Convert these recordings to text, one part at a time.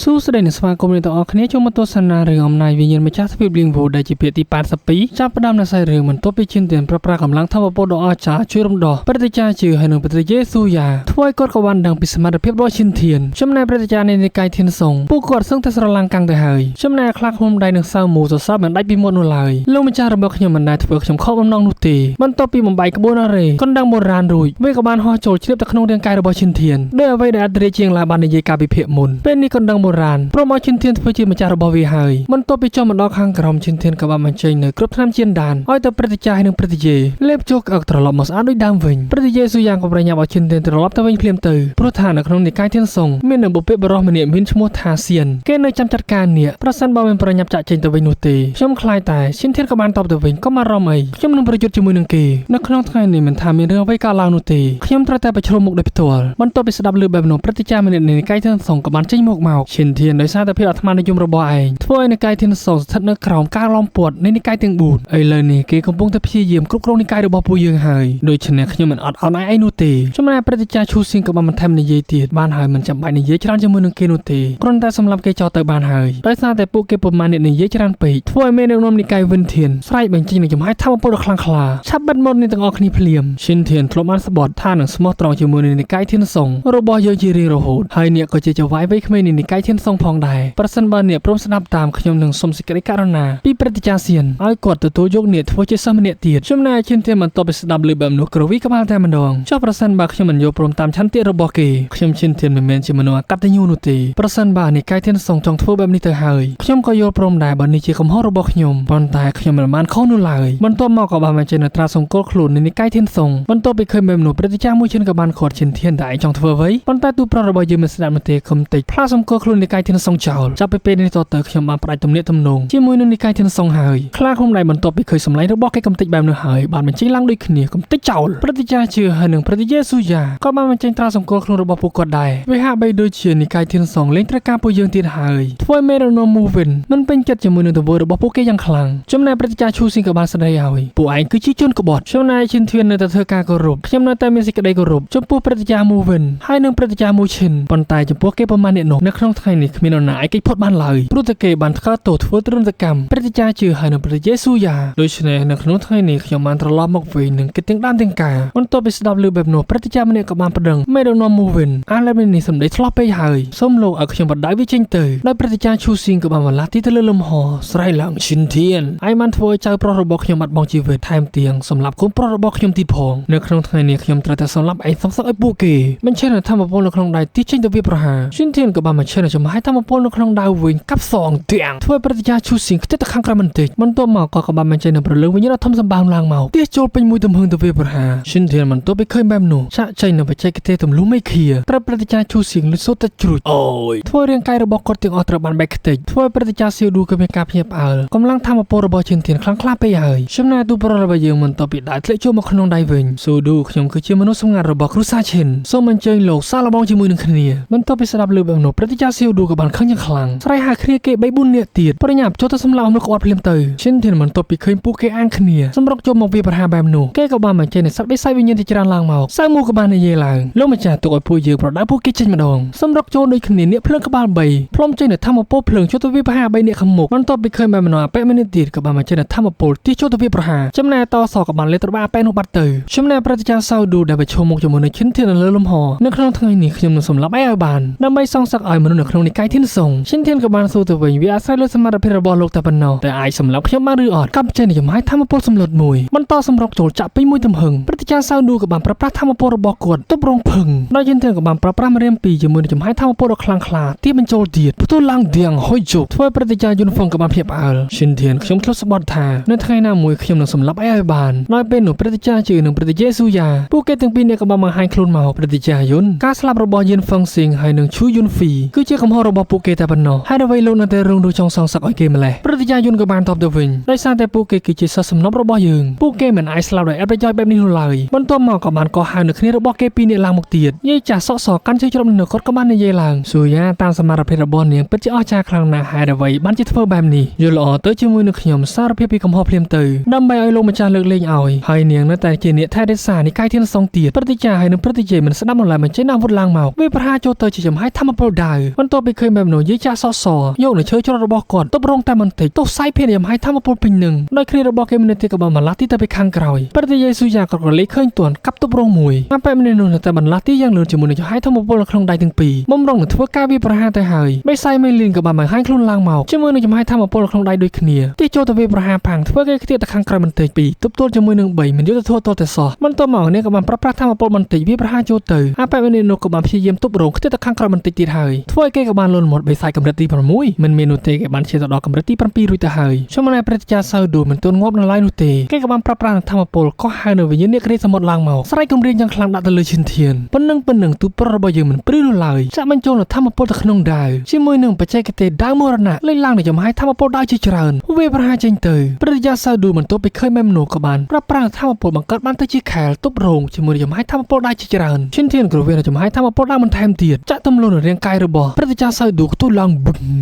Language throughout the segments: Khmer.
សួស្តីអ្នកស្វាគមន៍អ្នកទាំងអស់គ្នាចូលមកទស្សនារឿងអំណាចវិញ្ញាណម្ចាស់ទ្វីបលៀងវូដែលជាភាគទី82ចាប់ផ្ដើមនៅសាច់រឿងបន្ទាប់ពីឈានទានប្រប្រាស់កម្លាំងធម្មពលដ៏អស្ចារ្យជួយរំដោះព្រឹទ្ធាចារ្យជឿហើយនិងព្រឹទ្ធាយេស៊ូយ៉ាធ្វើឲ្យគាត់ក៏បានដឹងពីសមត្ថភាពរបស់ឈានធានចំណែកព្រឹទ្ធាចារ្យនៃនិកាយធានសុងពួកគាត់សឹងតែស្រឡាំងកាំងទៅហើយចំណែកខ្លះខ្ញុំដៃនឹងសៅមូសរសើរមិនដាច់ពីមាត់នោះឡើយលោកម្ចាស់របស់ខ្ញុំមិនដែលធ្វើខ្ញុំខកបំណងនោះទេបន្ទាប់ពីបំបែកក្បួនអរេកណ្ដឹងបុរាណរួចវាក៏បានហោះចូលជ្រាបទៅក្នុងរាងកាយរបស់ឈានធានដោយអ្វីដែលអន្តរាយជាងឡាបាននិយាយកាលពីភាគមុនពេលនេះកណ្ដឹងបុរាណព្រមឲ្យឈិនធានធ្វើជាម្ចាស់របស់វាហើយបន្ទាប់ពីចុះមកដល់ខាងក្រោមឈិនធានក៏បានបញ្ចេញនៅគ្រប់ថ្នាំជាដានឲ្យទៅព្រឹទ្ធាចារ្យនិងព្រឹទ្ធាយេលេបចូលក្អឹកត្រឡប់មកស្អាតដូចដើមវិញព្រឹទ្ធាយេស៊ូយ៉ាងក៏ប្រញាប់ឲ្យឈិនធានត្រឡប់ទៅវិញភ្លាមទៅព្រោះថានៅក្នុងនិកាយធានសុងមាននៅបុព្វបុរសម្នាក់មានឈ្មោះថាសៀនគេនៅចាំចាត់ការនេះប្រសិនបើមិនប្រញាប់ចាក់ចេញទៅវិញនោះទេខ្ញុំខ្លាចតែឈិនធានក៏បានតបទៅវិញកុំអារម្មណ៍អីខ្ញុំនឹងប្រយុទ្ធជាមួយនឹងគេនៅក្នុងថ្ងៃនេះមិនថាមានរឿងអ្វីកើតឡើងនោះទេខ្ញុំត្រូវតែប្រឈមមុខដោយផ្ទាល់បន្ទាប់ពីស្ដាប់ឮបែបនោះព្រឹទ្ធាចារ្យម្នាក់នៃនិកាយធានសុងក៏បានចេញមកមកឈិនធានដោយសារតែភាពអាត្មានិយមរបស់ឯងធ្វើឲ្យនិកាយធានសុងស្ថិតនៅក្រោមការឡោមព័ទ្ធនៃនិកាយទាំង4ឥឡូវនេះគេកំពុងតែព្យាយាមគ្រប់គ្រងនិកាយរបស់ពួកយើងហើយដូច្នេះខ្ញុំមិនអត់ឱនឲ្យឯងនោះទេចំណែកព្រឹទ្ធាចារ្យឈូស៊ីងក៏បានបន្ថែមនិយាយទៀតបានហើយមិនចាំបាច់និយាយច្រើនជាមួយនឹងគេនោះទេគ្រាន់តែសម្លាប់គេចោលទៅបានហើយដោយសារតែពួកគេប្រមាណអ្នកនិយាយច្រើនពេកធ្វើឲ្យមេដឹកនាំនិកាយវិនធានស្រែកបញ្ចេញនឹងចំហាយធម៌ពលដ៏ខ្លាំងក្លាឆាប់បិទមាត់នេះទាំងអស់គ្នាភ្លាមឈិនធានធ្លាប់បានស្បត់ថានឹងស្មោះត្រង់ជាមួយនឹងនិកាយធានសុងរបស់យើងជារៀងរហូតហើយអ្នកក៏ជាចៅហ្វាយវ័យក្មេងនៃនិកាយធានសុងផងដែរប្រសិនបើអ្នកព្រមស្ដាប់តាមខ្ញុំនឹងសុំសេចក្តីករុណាពីព្រឹទ្ធាចារ្យសៀនឲ្យគាត់ទទួលយកអ្នកធ្វើជាសិស្សម្នាក់ទៀតចំណែកឈិនធានបន្ទាប់ពីស្ដាប់ឮបែបនោះក្រវីក្បាលតែម្ដងចុះប្រសិនបើខ្ញុំមិនយល់ព្រមតាមឆន្ទៈរបស់គេខ្ញុំឈិនធានមិនមែនជាមនុស្សអកតញ្ញូនោះទេប្រសិនបើនិកាយធានសុងចង់ធ្វើបែបនេះទៅហើយខ្ញុំក៏យល់ព្រមដែរបើនេះជាកំហុសរបស់ខ្ញុំប៉ុន្តែខ្ញុំមិនបានខុសនោះឡើយបន្ទាប់មកក៏បានបញ្ចេញនូវត្រាសង្គលខ្លួននៃនិកាយធានសុងបន្ទាប់ពីឃើញបែបនោះព្រឹទ្ធាចារ្យមួយឈិនក៏បានខាត់ឈិនធានតែឯងចង់ធ្វើអ្វីប៉ុន្តែទូប្រុសរបស់យើងមិនស្ដាប់នោះទេខំតិចផ្លាកសង្គលខ្លួននិកាយធានសុងចោលចាប់ពីពេលនេះតទៅខ្ញុំបានផ្ដាច់ទំនាក់ទំនងជាមួយនឹងនិកាយធានសុងហើយខ្លាខ្ញុំដៃបន្ទាប់ពីឃើញសម្លេងរបស់គេកំតិចបែបនោះហើយបានបញ្ចេញឡើងដូចគ្នាកំតិចចោលព្រឹទ្ធាចារ្យជឿហើយនឹងព្រឹទ្ធាយេស៊ូយ៉ាក៏បានបញ្ចេញត្រាសង្គលខ្លួនរបស់ពួកគាត់ដែរវាហាក់បីដូចជានិកាយធានសុងលែងត្រូវការពួកយើងទៀតហើយធ្វើឲ្យមេដឹកនាំមូវិនមិនពេញចិត្តជាមួយនឹងទង្វើរបស់ពួកគេយ៉ាងខ្លាំងចំណែកព្រឹទ្ធាចារ្យឈូស៊ីងក៏បានស្ដីឲ្យពួកឯងគឺជាជនក្បត់ចំណែកឈិនធាននៅតែធ្វើការគោរពខ្ញុំនៅតែមានសេចក្តីគោរពចំពោះព្រឹទ្ធាចារ្យមូវិនហើយនិងព្រឹទ្ធាចារ្យមូឈិនប៉ុន្តែចំពោះគេប្រមាណអ្នកនោះនៅក្នុងថ្ងៃនេះគ្មាននរណាអាចគេចផុតបានឡើយព្រោះតែគេបានថ្កោលទោសធ្វើទ្រនកម្មព្រឹទ្ធាចារ្យជឿហើយនិងព្រឹទ្ធាយេស៊ូយ៉ាដូច្នេះនៅក្នុងថ្ងៃនេះខ្ញុំបានត្រឡប់មកវិញនឹងគិតទាំងដើមទាំងការបន្ទាប់ពីស្ដាប់ឮបែបនោះព្រឹទ្ធាចារ្យម្នាក់ក៏បានប្តឹងមេដឹកនាំមូវិនអាឡែនេះសម្ដីឆ្លោះពេកហើយសូមលោកឲ្យខ្ញុំបដៅវាចេញទៅដោយព្រឹទ្ធាចារ្យឈូស៊ីងក៏បានបន្លាស់ទីទៅលើលំហស្រែកឡើងឈិនធានឯងបានធ្វើឲ្យចៅប្រុសរបស់ខ្ញុំបាត់បង់ជីវិតថែមទាំងសម្លាប់កូនប្រុសរបស់ខ្ញុំទៀតផងនៅក្នុងថ្ងៃនេះខ្ញុំត្រូវតែសម្លាប់ឯងសងសឹកឲ្យពួកគេបញ្ចេញធម្មពលនៅក្នុងដៃទីចេញទៅវាប្រហារឈិនធានក៏បានបញ្ចេញចំហាយធម្មពលនៅក្នុងដៅវិញកាប់សងទាំងធ្វើឲ្យព្រឹទ្ធាចារ្យឈូស៊ីងខ្ទេចទៅខាងក្រៅបន្តិចបន្ទាប់មកក៏បានបញ្ចេញនៅព្រលឹងវិញ្ញាណដ៏ធំសម្បើមឡើងមកទីចូលពេញមួយទំហឹងទៅវាប្រហារឈិនធានបន្ទាប់ពីឃើញបែបនោះចាក់ចេញនៅបច្ចេកទេសទម្លុះមេឃាត្រូវព្រឹទ្ធាចារ្យឈូស៊ីងលុចសូត្រតែជ្រួចអូយធ្វើរាងកាយរបស់គាត់ទាំងអស់ត្រូវបានបែកខ្ទេចធ្វើឲ្យព្រឹទ្ធាចារ្យសៀវឌូក៏មានការភ្ញាក់ផ្អើលកម្លាំងធម្មពលរបស់ឈិនធានខ្លាំងក្លាពេកហើយចំណែកទូប្រុសរបស់យើងបន្ទាប់ពីដើរធ្លាក់ចូលមកក្នុងដៃវិញស៊ូឌូខ្ញុំគឺជាមនុស្សសម្ងាត់របស់គ្រួសារឈិនសូមអញ្ជើញលោកសាឡបងជាមួយនឹងគ្នាបន្ទាប់ពីស្ដាប់ឮបែបនោះព្រឹទ្ធាចារ្យសៀវឌូក៏បានខឹងយ៉ាងខ្លាំងស្រែកហៅគ្នាគេ3 4នាក់ទៀតប្រញាប់ចូលទៅសម្លាប់មនុស្សក្បត់ភ្លាមទៅឈិនធានបន្ទាប់ពីឃើញពួកគេអាងគ្នាសម្រុកចូលមកវាប្រហារបែបនោះគេក៏បានបញ្ចេញនូវសត្វបិសាចវិញ្ញាណជាច្រើនឡើងមកសៅមូក៏បាននិយាយឡើងលោកម្ចាស់ទុកឲ្យពួកយើងប្រដៅពួកគេចេញម្ដងសម្រុកចូលដូចគ្នានាគភ្លើងក្បាល3ផ្លុំចេញនូវធម្មពលភ្លើងចូលទៅវាប្រហារ3នាក់ខាងមុខបន្ទាប់ពីឃើញបែបនោះអបិម្នាក់ទៀតក៏បានបញ្ចេញនូវធម្មពលទីចូលទៅវាប្រហារចំណែកតសក៏បានលេបត្របាអបិនោះបាត់ទៅចំណែកព្រឹទ្ធាចារ្យសៅឌូដែលប្រឈមមុខជាមួយនឹងឈិនធាននៅលើលំហនៅក្នុងថ្ងៃនេះខ្ញុំនឹងសម្លាប់ឯងឲ្យបានដើម្បីសងសឹកឲ្យមនុស្សនៅក្នុងនិកាយធានសុងឈិនធានក៏បានសួរទៅវិញវាអាស្រ័យលើសមត្ថភាពរបស់លោកតែប៉ុណ្ណោះតែអាចសម្លាប់ខ្ញុំបានឬអត់កាប់ចេញចំហាយធម្មពលសម្លុតមួយបន្តសម្រុកចូលចាក់ពេញមួយទំហឹងព្រឹទ្ធាចារ្យសៅឌូក៏បានប្រើប្រាស់ធម្មពលរបស់គាត់ទប់រងភឹងដោយឈិនធានក៏បានប្រើប្រាស់ម្រាមពីរជាមួយនឹងចំហាយធម្មពលដ៏ខ្លាំងក្លាទីបញ្ចូលទៀតផ្ទុះឡើងទាំងហុយជប់ធ្វើព្រឹទ្ធាចារ្យយុនហ្វឹងក៏បានភ្ញាក់ផ្អើលឈិនធានខ្ញុំធ្លាប់ស្បត់ថានៅថ្ងៃណាមួយខ្ញុំនឹងសម្លាប់ឯងឲ្យបានដោយពេលនោះព្រឹទ្ធាចារ្យជឿនិងព្រឹទ្ធាយេស៊ូយ៉ាពួកគេទាំងពីរនាក់ក៏បានបង្ហាញខ្លួនមកព្រឹទ្ធាចារ្យយុនការស្លាប់របស់យិនហ្វឹងស៊ីងហើយនិងឈូយុនហ្វីគឺជាកំហុសរបស់ពួកគេតែប៉ុណ្ណោះហើយអ្វីលោកនៅតែរងរួចចង់សងសឹកឲ្យគេម្លេះព្រឹទ្ធាចារ្យយុនក៏បានតបទៅវិញដោយសារតែពួកគេគឺជាសិស្សសំណប់របស់យើងពួកគេមិនអាចស្លាប់ដោយអត់ប្រយោជន៍បែបនេះនោះឡើយបន្ទាប់មកក៏បានកោះហៅនៅគ្នារបស់គេពីរនាក់ឡើងមកទៀតយាយចាស់សក់សកាន់ជើងជ្រំនៅគាត់ក៏បាននិយាយឡើងស៊ូយ៉ាតាមសមត្ថភាពរបស់នាងពិតជាអស្ចារ្យខ្លាំងណាស់ហើយអ្វីបានជាធ្វើបែបនេះយល់ល្អទៅជាមួយនឹងខ្ញុំសារភាពពីកំហុសភ្លាមទៅដើម្បីឲ្យលោកម្ចាស់លើកលែងឲ្យហើយនាងនៅតែជាអ្នកថែរក្សានិកាយធានសុងទៀតព្រឹទ្ធាចារ្យហើយនឹងព្រឹទ្ធាចារ្យមិនស្ដាប់នោះឡើយបញ្ចេញអាវុធឡើងមកវាប្រហារចូលទៅជាចំហាយធម្មពលដៅបន្ទាប់ បន្ទាប់ពីឃើញបែបនោះយាយចាស់សសយកនៅឈើច្រត់របស់គាត់ទប់រងតែបន្តិចទោះសៃភៀនចំហាយធម្មពលពេញនឹងដោយគ្នារបស់គេម្នាក់ទៀតក៏បានបន្លាស់ទីទៅពីខាងក្រោយប្រតិយាយស៊ូយ៉ាក៏លេខឃើញទាន់កាប់ទប់រងមួយអាប៉ែម្នាក់នោះនៅតែបន្លាស់ទីយ៉ាងលឿនជាមួយនឹងចំហាយធម្មពលនៅក្នុងដៃទាំងពីរបំរុងនឹងធ្វើការវាប្រហារទៅហើយបេសៃមេលីនក៏បានបង្ហាញខ្លួនឡើងមកជាមួយនឹងចំហាយធម្មពលនៅក្នុងដៃដូចគ្នាទីចូលទៅវាប្រហារផាំងធ្វើគេខ្ទាតទៅខាងក្រោយបន្តិចពីទប់ទល់ជាមួយនឹង3មិនយុទ្ធធម៌តតែសោះបន្ទាប់មកនេះក៏បានប្រើប្រាស់ធម្មពលបន្តិចវាប្រហារចូលទៅអាប៉ែម្នាក់នោះក៏បានព្យាយាមទប់រងខ្ទាតទៅខាងក្រោយបន្តិចទៀតហើយធ្វើឲ្យគេក៏បានលន់មាត់បេសៃកម្រិតទី6មិនមាននោះទេគេបានឈានទៅដល់កម្រិតទី7រួចទៅហើយចំណែកព្រឹទ្ធាចារ្យសៅឌូមិនទន់ងាប់នៅឡើយនោះទេគេក៏បានប្រើប្រាស់ធម្មពលក៏ហៅនៅវិញ្ញាណនាគរាជសមុទ្រឡើងមកស្រែកគំរាមយ៉ាងខ្លាំងដាក់ទៅលើឈិនធានប៉ុណ្ណឹងប៉ុណ្ណឹងទូប្រុសរបស់យើងមិនព្រឺនោះឡើយចាក់បញ្ចូលនៅធម្មពលទៅក្នុងដាវជាមួយនឹងបច្ចេកទេសដាវមរណៈលេចឡើងនៅចំហាយធម្មពលដាវជាច្រើនវាប្រហារចេញទៅព្រឹទ្ធាចារ្យសៅឌូបន្ទាប់ពីឃើញមែមនោះក៏បានប្រើប្រាស់ធម្មពលបង្កើតបានទៅជាខែលទប់រងជាមួយនឹងចំហាយធម្មពលដាវជាច្រើនឈិនធានក៏វានៅចំហាយធម្មពលដាវបន្ថែមទៀតចាក់ទម្លុះនៅរាងកាយរបស់ព្រឹទ្ធាចារ្យសៅឌូខ្ទុះឡើងបឹង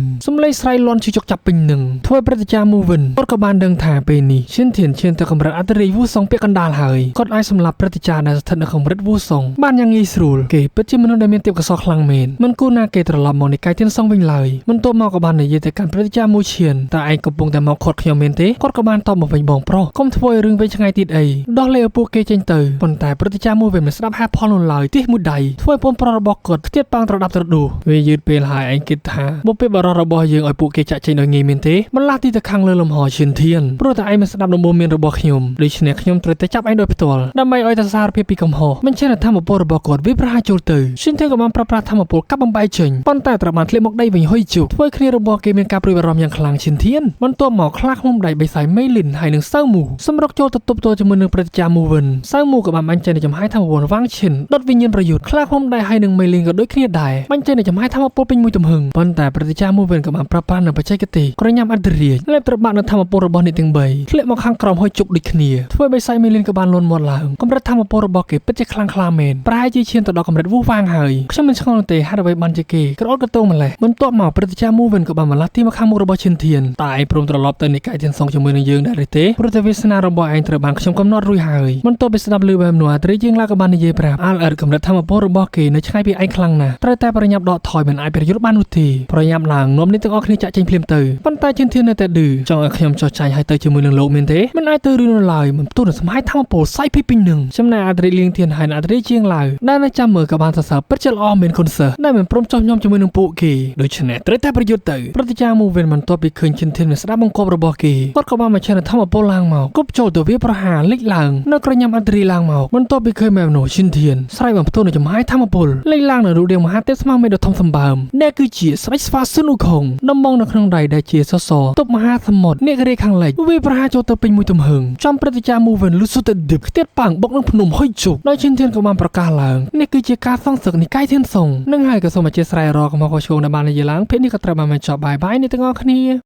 សំឡេងស្រែកលាន់ឈឺចុកចាប់ពេញនឹងធ្វើឲ្យព្រឹទ្ធាចារ្យមូវិនគាត់ក៏បានដឹងថាពេលនេះឈិនធានឈានទៅកម្រិតអន្តរាយវូសុងពាក់កណ្ដាលហើយគាត់អាចសម្លាប់ព្រឹទ្ធាចារ្យដែលស្ថិតនៅកម្រិតវូសុងបានយ៉ាងងាយស្រួលគេពិតជាមនុស្សដែលមានទេពកោសល្យខ្លាំងមែនមិនគួរណាគេត្រឡប់មកនិកាយធានសងវិញឡើយបន្ទាប់មកក៏បាននិយាយទៅកាន់ព្រឹទ្ធាចារ្យមូឈៀនតើឯងកំពុងតែមកខាត់ខ្ញុំមែនទេគាត់ក៏បានតបមកវិញបងប្រុសកុំធ្វើឲ្យរឿងវិញឆ្ងាយទៀតអីដោះលែងឲ្យពួកគេចេញទៅប៉ុន្តែព្រឹទ្ធាចារ្យមូវិនមិនស្ដាប់ហេតុផលនោះឡើយទិះមួយដៃធ្វើឲ្យពូនប្រុសរបស់គាត់ខ្ទាតប៉ាងត្រដាប់ត្រដួសវាយឺតពេលហើយឯងគិតថាបុព្វបុរសរបស់យើងឲ្យពួកគេចាក់ចេញដោយងាយមែនទេបន្លាស់ទីទៅខាងលើលំហឈិនធានព្រោះតែឯងមិនស្ដាប់ដំបូន្មានរបស់ខ្ញុំដូច្នេះខ្ញុំត្រូវតែចាប់ឯងដោយផ្ទាល់ដើម្បីឲ្យតែសារភាពពីកំហុសមិនចេះតែធម្មពលរបស់គាត់វាប្រហារចូលទៅឈិនធានក៏បានប្រើប្រាស់ធម្មពលកាប់បំបែកចេញប៉ុន្តែត្រូវបានធ្លាក់មកដីវិញហុយជុកធ្វើគ្នារបស់គេមានការព្រួយបារម្ភយ៉ាងខ្លាំងឈិនធានបន្ទាប់មកខ្លាឃ្មុំដៃបិសាយមេលីនហើយនឹងសៅមូសម្រុកចូលទៅទប់ទល់ជាមួយនឹងព្រឹទ្ធាចារ្យមូវិនសៅមូក៏បានបាញ់ចេញចំហាយធម្មពលវាងឈិនដុតវិញ្ញាណប្រយុទ្ធខ្លាឃ្មុំដៃហើយនឹងមេលីនក៏ដូចគ្នាដែរបាញ់ចេញចំហាយធម្មពលពេញមួយទំហឹងប៉ុន្តែព្រឹទ្ធាចារ្យមូវិនក៏បានប្រើប្រាស់នៅបច្ចេកទេសក្រញាំអន្តរាយលេបត្របាក់នៅធម្មពលរបស់អ្នកទាំង3ធ្លាក់មកខាងក្រោមហុយជុកដូចគ្នាធ្វើបិសាយមេលីនក៏បានលន់មាត់ឡើងកម្រិតធម្មពលរបស់គេពិតជាខ្លាំងក្លាមែនប្រហែលជាឈានទៅដល់កម្រិតវូវាងហើយខ្ញុំមិនឆ្ងល់ទេហេតុអ្វីបានជាគេក្រអូតកតងម្លេះបន្ទាប់មកព្រឹទ្ធាចារ្យមូវិនក៏បានបន្លាស់ទីមកខាងមុខរបស់ឈិនធានតែឯងព្រមត្រឡប់ទៅនិកាយធានសងជាមួយនឹងយើងដែរឬទេព្រោះតែវាសនារបស់ឯងត្រូវបានខ្ញុំកំណត់រួចហើយបន្ទាប់ពីស្ដាប់ឮបែបនោះអាត្រីជាងឡាក៏បាននិយាយប្រាប់អាល់អិតកម្រិតធម្មពលរបស់គេនៅឆ្ងាយពីឯងខ្លាំងណាស់ត្រូវតែប្រញាប់ដកថយមិនអាចប្រយុទ្ធបាននោះទេប្រញាប់ឡើងនាំនេះទាំងអស់គ្នាចាក់ចេញភ្លាមទៅប៉ុន្តែឈិនធាននៅតែឌឺចង់ឲ្យខ្ញុំចោះចាញ់ឲ្យទៅជាមួយនឹងលោកមែនទេមិនអាចទៅរឿងនោះឡើយមិនផ្ទុះនឹងសម័យធម្មពលសៃភីពេញនឹងចំណែកអាត្រីលៀងធានហើយអាត្រីជាងឡាវដែលនៅចាំមើលក៏បានសរសើរពិតជាល្អមែនគុណសិស្សដែលមិនព្រមចោះញោមជាមួយនឹងពួកគេដូច្នេះត្រូវតែប្រយុទ្ធទៅព្រឹទ្ធាចារ្យមូវិនបន្ទាប់ពីឃើញឈិនធានមិនស្ដាប់បង្គាប់របស់គេគាត់ក៏បានមកឆានធម្មពលឡើងមកគប់ចូលទៅវាប្រហារលិចឡើងនៅក្រញាំអន្តរីឡើងមកបន្ទាប់ពីឃើញបែបនោះឈិនធានស្រែកបំផ្ទុះនៅចំហាយធម្មពលលិចឡើងនៅរូបរាងមហាទេពស្មៅមេដ៏ធំសម្បើមដែលគឺជាស្ដេចស្វាស៊ុនអ៊ូខុងដំបងនៅក្នុងដៃដែលជាសសរទប់មហាសមុទ្រនាគរាជខាងលិចវាប្រហារចូលទៅពេញមួយទំហឹងចំព្រឹទ្ធាចារ្យមូវិនលុសុទ្ធតែឌឹបខ្ទាតប៉ាងបុកនឹងភ្នំហុយជុកដោយឈិនធានក៏បានប្រកាសឡើងនេះគឺជាការសងសឹកនិកាយធានសុងនឹងហើយក៏សូមអធិស្ឋានរកកំហុសខុសឆ្គងដែលបាននិយាយឡើងពេលនេះក៏ត្រូវបានបញ្ចប់បាយបាយអ្នកទាំងអស់គ្នា។